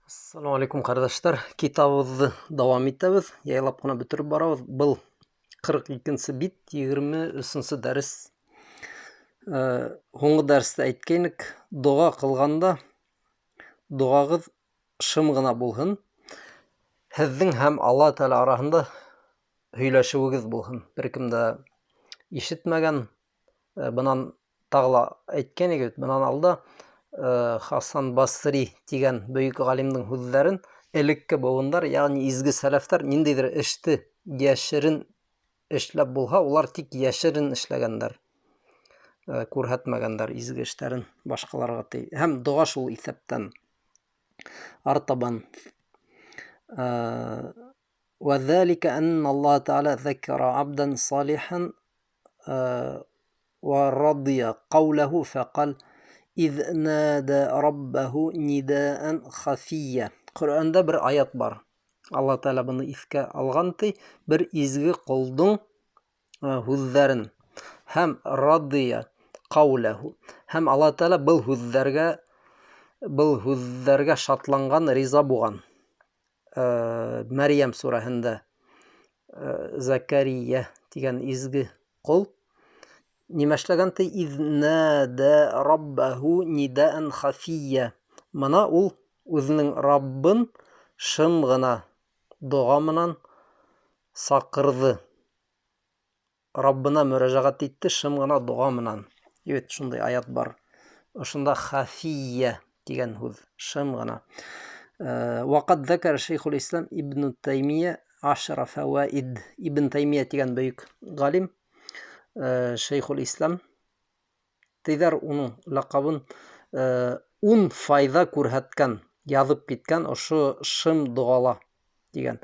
Ассаламу алейкум, ҡәрҙәштәр. Китабыбыҙҙы дауам итәбеҙ. Яйлап ҡына бөтөрөп барабыҙ. Был 42-нсе бит, 23-нсе дәрес. Һуңғы дәрестә әйткәйнек, доға ҡылғанда доғағыҙ шым ғына булһын. Һеҙҙең һәм Алла Тәғәлә араһында һөйләшеүегеҙ булһын. Бер кем дә ишетмәгән. Бынан тағы ла әйткән бит, бынан алда Хасан Басри тигән бөйөк ғалимдың һүҙҙәрен элекке быуындар, ягъни изге сәләфтәр ниндәйҙер эште йәшерен эшләп булһа, улар тик йәшерен эшләгәндәр, күрһәтмәгәндәр изге эштәрен башҡаларға ти. Һәм доға шул иҫәптән. Артабан. وذلك أن الله تعالى ذكر عبدا صالحا ورضي قوله فقال إذ نادى ربه نداء خفيا. Ҡөрьәндә бер аят бар. Алла Тәғәлә быны иҫкә алған ти, бер изге ҡолдоң һүҙҙәрен һәм радия ҡауләһу. Һәм Алла Тәғәлә был һүҙҙәргә шатланған, риза булған. Мәрйәм сүрәһендә Зәкәрийә тигән изге ҡол нимә эшләгән ти? Иҙ нада раббаһу нидаан хафия. Мына ул үҙенең Раббын шым ғына доға менән саҡырҙы. Раббына мөрәжәғәт итте шым ғына доға менән. Бит шундай аят бар. Ошонда хафия тигән һүҙ, шым ғына. Ваҡад зәкәр Шейхул Ислам Ибн Таймия ашра фауаид. Ибн Таймия тигән бөйөк ғалим, Шейхул Ислам тейҙәр уның лаҡабын, 10 файҙа күрһәткән, яҙып киткән ошо шым доғала тигән.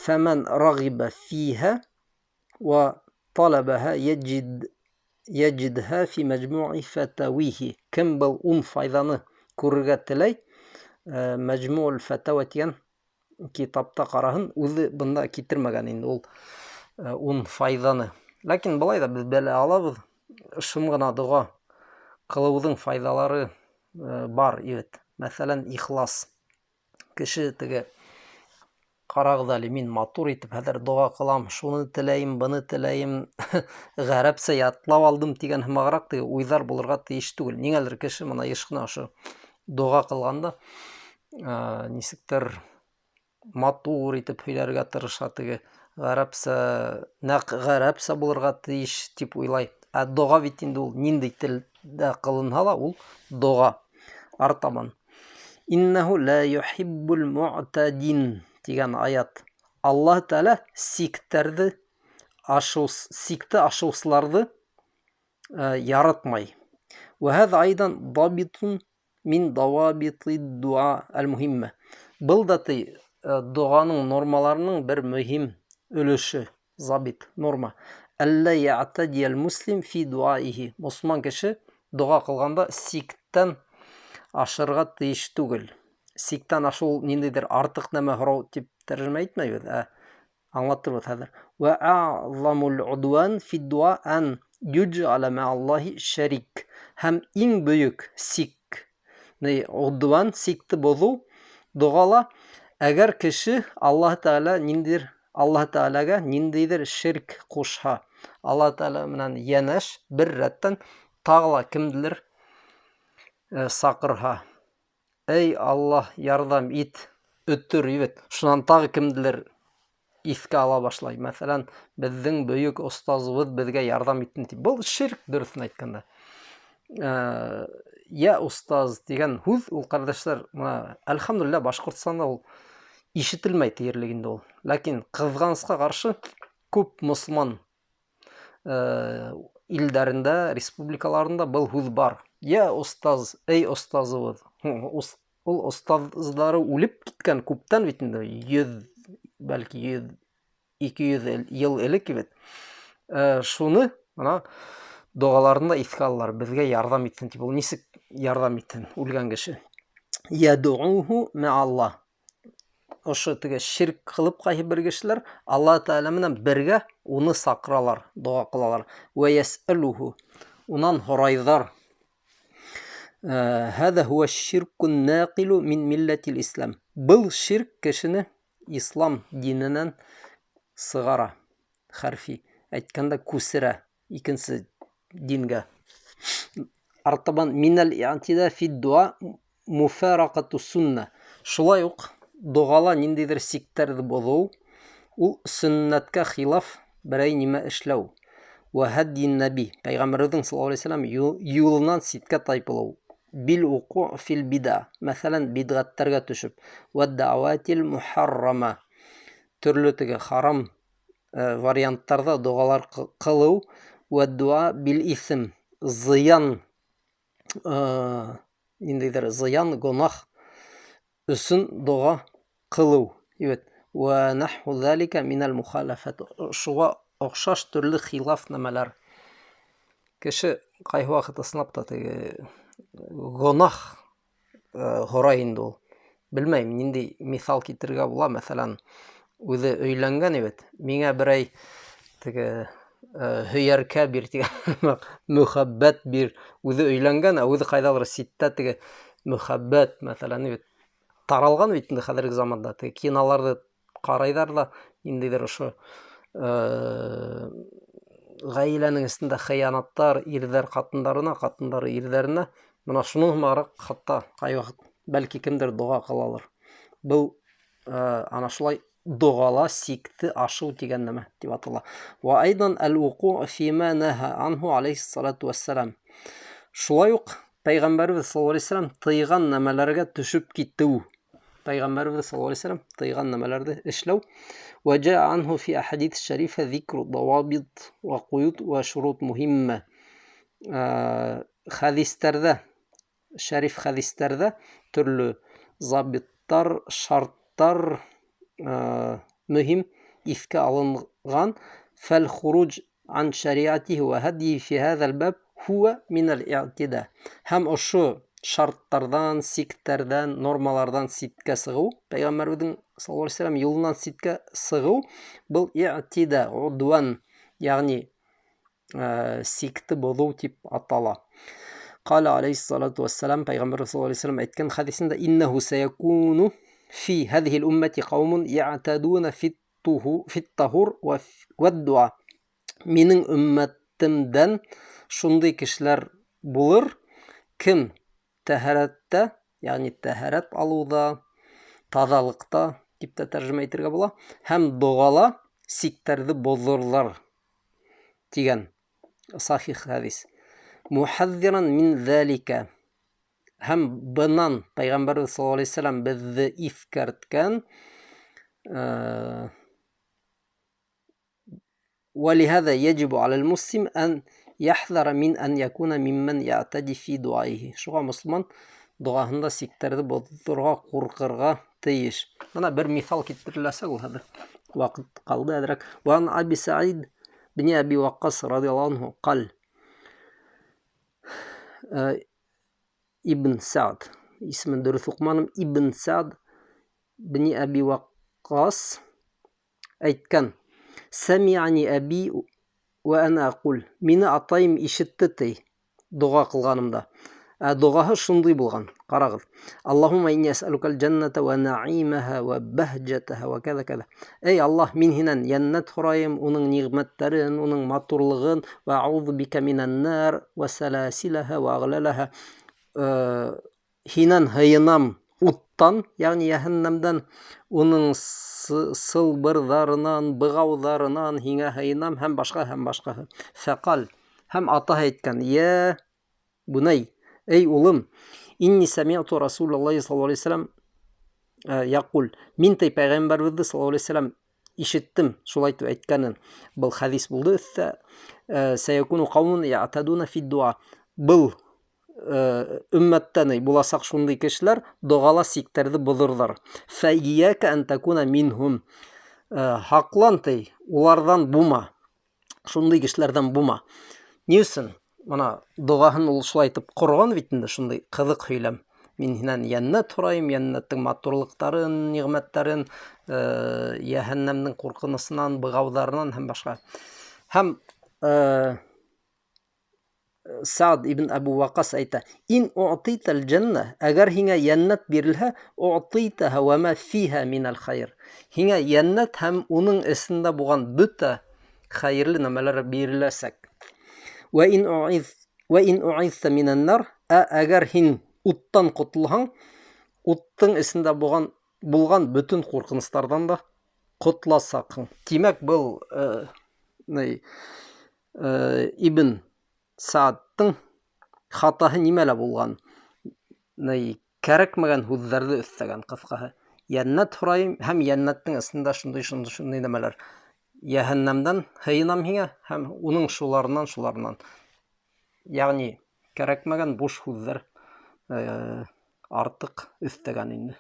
Фәмән рағиба фиһә ва талабаһа яджидһа фи мәжмуи фәтәвиһи. Кем был 10 файҙаны күрергә теләй, Мәжмуул фәтәүә тигән китапта ҡараһын, үҙе бында китермәгән инде ул 10 файҙаны. Ләкин былай ҙа беҙ белә алабыҙ, шым ғына доға ҡылыуҙың файҙалары бар бит. Мәҫәлән, ихлас. Кеше теге ҡарағыҙ әле, мин матур итеп хәҙер доға ҡылам, шуны теләйем, быны теләйем, ғәрәпсә ятлап алдым тигән һымағыраҡ теге уйҙар булырға тейеш түгел. Ниңәлер кеше мына йыш ҡына ошо доға ҡылғанда, нисектер матур итеп һөйләргә тырыша, теге ғәрәпсә, нәҡ ғәрәпсә булырға тейеш тип уйлай. Ә доға бит инде ул ниндәй телдә ҡылынһа ла, ул доға. Артабан. Иннәһу ла юхиббул муътадин тигән аят. Аллаһ Тәғәлә сиктәрҙе ашыу, сикте ашыусыларҙы яратмай. Вә һәҙә айдан дабитун мин давабити дуа әл-муһиммә. Был да ти, доғаның нормаларының бер мөһим өлөшө, забит, норма. Әллә яътадиял муслим фи дуаихи. Мосолман кеше доға ҡылғанда сиктән ашырға тейеш түгел. Сиктән ашыу ниндәйҙер артыҡ нәмә һорау тип тәржемә итмәйбеҙ, ә аңлатырбыҙ хәҙер. Вә а'замул удван фи дуа ан юджала мә'аллаһи шәрик. Һәм иң бөйөк сик, ни удван, сикте боҙоу доғала, әгәр кеше Аллаһ Тәғәлә ниндәйҙер, Аллаһ Тәғәләгә ниндәйҙер ширк ҡушһа, Аллаһ Тәғәлә менән йәнәш бер рәттән тағы ла кемделер саҡырһа, эй Аллаһ, ярҙам ит, өтөр ебет. Шунан тағы кемделер иҫкә ала башлай. Мәҫәлән, беҙҙең бөйөк остазыбыҙ беҙгә ярҙам итһен тип. Был ширк, дөрөҫөн әйткәндә. Я остаз тигән һүҙ ул, ҡәрҙәштәр, мына, әлхәмдүлилләһ, Башҡортостанда ул ишетелмәй тиерлек инде ул. Ләкин ҡыҙғанысҡа ҡаршы күп мосолман илдәрендә, республикаларында был һүҙ бар. Я остаз, эй остазыбыҙ. Ул остаздары үлеп киткән күптән бит инде, 100, бәлки 100, 200 йыл элек бит. Шуны мына доғаларында иҫкә алалар, беҙгә ярҙам итһен тип. Ул нисек ярҙам итһен үлгән кеше? Ядууху мәаллаһ. Ошо теге ширк ҡылып ҡайһы бер кешеләр Аллаһ Тәғәлә менән бергә уны саҡыралар, доға ҡылалар. Вә йәсәлүһу. Унан һорайҙар. Һәҙә һуә ширкун нақилу мин милләтил ислам. Был ширк кешене ислам диненән сығара. Хәрфи әйткәндә күсерә икенсе дингә. Артабан минәл иътида фи дуа муфарақату сунна. Шулай уҡ доғала ниндәйҙер сиктәрҙе боҙоу, ул сөннәткә хилаф берәй нимә эшләү. Вә һәдйин нәби, пәйғәмбәребеҙҙең саллаллаһу алейһи вәсәлләм юлынан ситкә тайпылыу. Бил уҡу фил бида, мәҫәлән, бидғәттәргә төшөп, вә дәғәүәтил мухаррама, төрлө теге харам варианттарҙа доғалар ҡылыу, вә дуа бил иҫем, зыян, ниндәйҙер зыян, гонаһ өсөн доға ҡылыу. Evet. Вә наху залика минәл мухалафат. Шуға оҡшаш төрлө хилаф нәмәләр. Кеше ҡайһы ваҡыт ысынлап та теге гонаһ һорай инде ул. Белмәйем, ниндәй миҫал китерергә була, мәҫәлән, үҙе өйләнгән бит, миңә берәй теге һөйәркә бир тигән, мөхәббәт бир. Үҙе өйләнгән, ә үҙе ҡайҙалыр ситтә теге мөхәббәт, мәҫәлән, бит таралған бит инде хәҙерге заманда. Теге киноларҙы ҡарайҙар ҙа, ниндәйҙер ошо ғаиләнең эсендә хыянаттар, ирҙәр ҡатындарына, ҡатындар ирҙәренә. Бына шуның һымағыраҡ хатта ҡай ваҡыт бәлки кемдер доға ҡылалыр. Был ана шулай доғала сикте ашыу тигән нәмә тип атала. Ва айдан әл-уҡу фима наһа анһу алейхиссалату вассалам. Шулай уҡ пәйғәмбәребеҙ саллаллаһу алейһи вәсәлләм тыйған нәмәләргә төшөп китеү. Пәйғәмбәребеҙ саллаллаһу алейһи вәсәлләм тыйған нәмәләрҙе эшләү. Ва жаа анһу фи ахадис шарифа зикру давабит ва ҡуют ва шурут муһимма. Хәдистәрҙә, шәриф хәдистәрҙә төрлө забиттар, шарттар мөһим иҫкә алынған. Фәл хуруж ан шариатихи ва һадихи фи һәҙәл баб хуа минәл иътида. Һәм ошо шарттарҙан, сиктәрҙән, нормаларҙан ситкә сығыу, пәйғәмбәребеҙҙең саллаллаһу алейһи вәсәлләм юлынан ситкә сығыу, был иътида, удуан, йәғни сикте боҙоу тип атала. Ҡала алейхиссалату вассалам, пәйғәмбәр саллаллаһу алейһи вәсәлләм әйткән хәдисендә, иннәһу сәйәкуну фи һәҙиһил уммәти ҡаумун яътадуна фит-тахур вәд-дуа. Минең өммәтемдән шундай кешеләр булыр, кем тәһәрәттә, ягъни тәһәрәт алыуҙа, таҙалыҡта тип тә тәржемә итергә була, һәм доғала сиктәрҙе боҙорҙар тигән сахих хәдис. Мухәҙҙиран мин залика. Һәм бынан пәйғәмбәрбеҙ саллаллаһу алейһи вәсәлләм беҙҙе иҫкәрткән. ولهذا يجب على المسلم أن يحذر من أن يكون ممن يعتدي في دعائه. Шуға мосолман доғаһында сиктәрҙе боҙорға ҡурҡырға тейеш. Бына бер миҫал килтереләсәк ул хәҙер. Ваҡыт ҡалды әҙерәк. Ван Аби Саид бин Аби Ваҡҡас радиаллаһу анһу ҡал. Ибн Саад, исемен дөрөҫ уҡыманым, Ибн Саад бин Аби Ваҡҡас әйткән: Сәмиәни әби вә әнә әҡул. Мине атайым ишетте ти доға ҡылғанымда. Ә доғаһы шундай булған. Ҡарағыҙ. Аллаһумма инни әсәлүкәл жәннәтә вә нәғимәһә вә бәһҗәтәһә вә кәҙә кәҙә. Эй Аллаһ, мин һинән йәннәт һорайым, уның ниғмәттәрен, уның матурлығын, вә әғүҙу бикә минән нар вә сәләсиләһә вә әғләләһә. Һинән һыйынам уттан, ягъни йәһәннәмдән, уның сылбырҙарынан, бығауҙарынан һиңә һыйынам һәм башҡа, һәм башҡаһы. Фәҡал, һәм атаһы әйткән: Йә бунай, эй улым, инни сәмиғту Расулаллаһи саллаллаһу алейһи вәсәлләм яҡул. Мин ти пәйғәмбәребеҙҙе саллаллаһу алейһи вәсәлләм ишеттем шулай тип әйткәнен. Был хәдис булды өҫтә. Сәйәкуну ҡаумун яътадуна фид дуа. Был өммәттән буласаҡ шундай кешеләр доғала сиктәрҙе боҙорҙар. Фәййәкә ән тәкуна минһум. Һаҡлан ти, уларҙан бума. Шундай кешеләрҙән бума. Ни өсөн? Бына доғаһын ул шулай итеп ҡорған бит инде, шундай ҡыҙыҡ һөйләм. Мин һинән йәннәт һорайым, йәннәттең матурлыҡтарын, ниғмәттәрен, йәһәннәмдең ҡурҡынысынан, бығауҙарынан һәм башҡа. Һәм Саад ибн Әбү Ваҡас әйтә: "Ин уътитал джанна", әгәр һиңә йәннәт бирелһә, уътитаһа ва ма фиһа минәл хайр. Һиңә йәннәт һәм уның эсендә булған бөтә хәйерле нәмәләр биреләсәк. Вә ин уиз вә ин уизта минән нар, ә әгәр һин уттан ҡотолһаң, уттың эсендә булған бөтөн ҡурҡыныстарҙан да ҡотоласаҡһың. Тимәк, был Ибн Саадтың хатаһы нимәлә булған? Кәрәкмәгән һүҙҙәрҙе өҫтәгән, ҡыҫҡаһы. Йәннәт һорайым һәм йәннәттең эсендә шундай шундай шундай нәмәләр. Йәһәннәмдән һыйынам һиңә һәм уның шуларынан шуларынан. Йәғни кәрәкмәгән буш һүҙҙәр артыҡ өҫтәгән инде.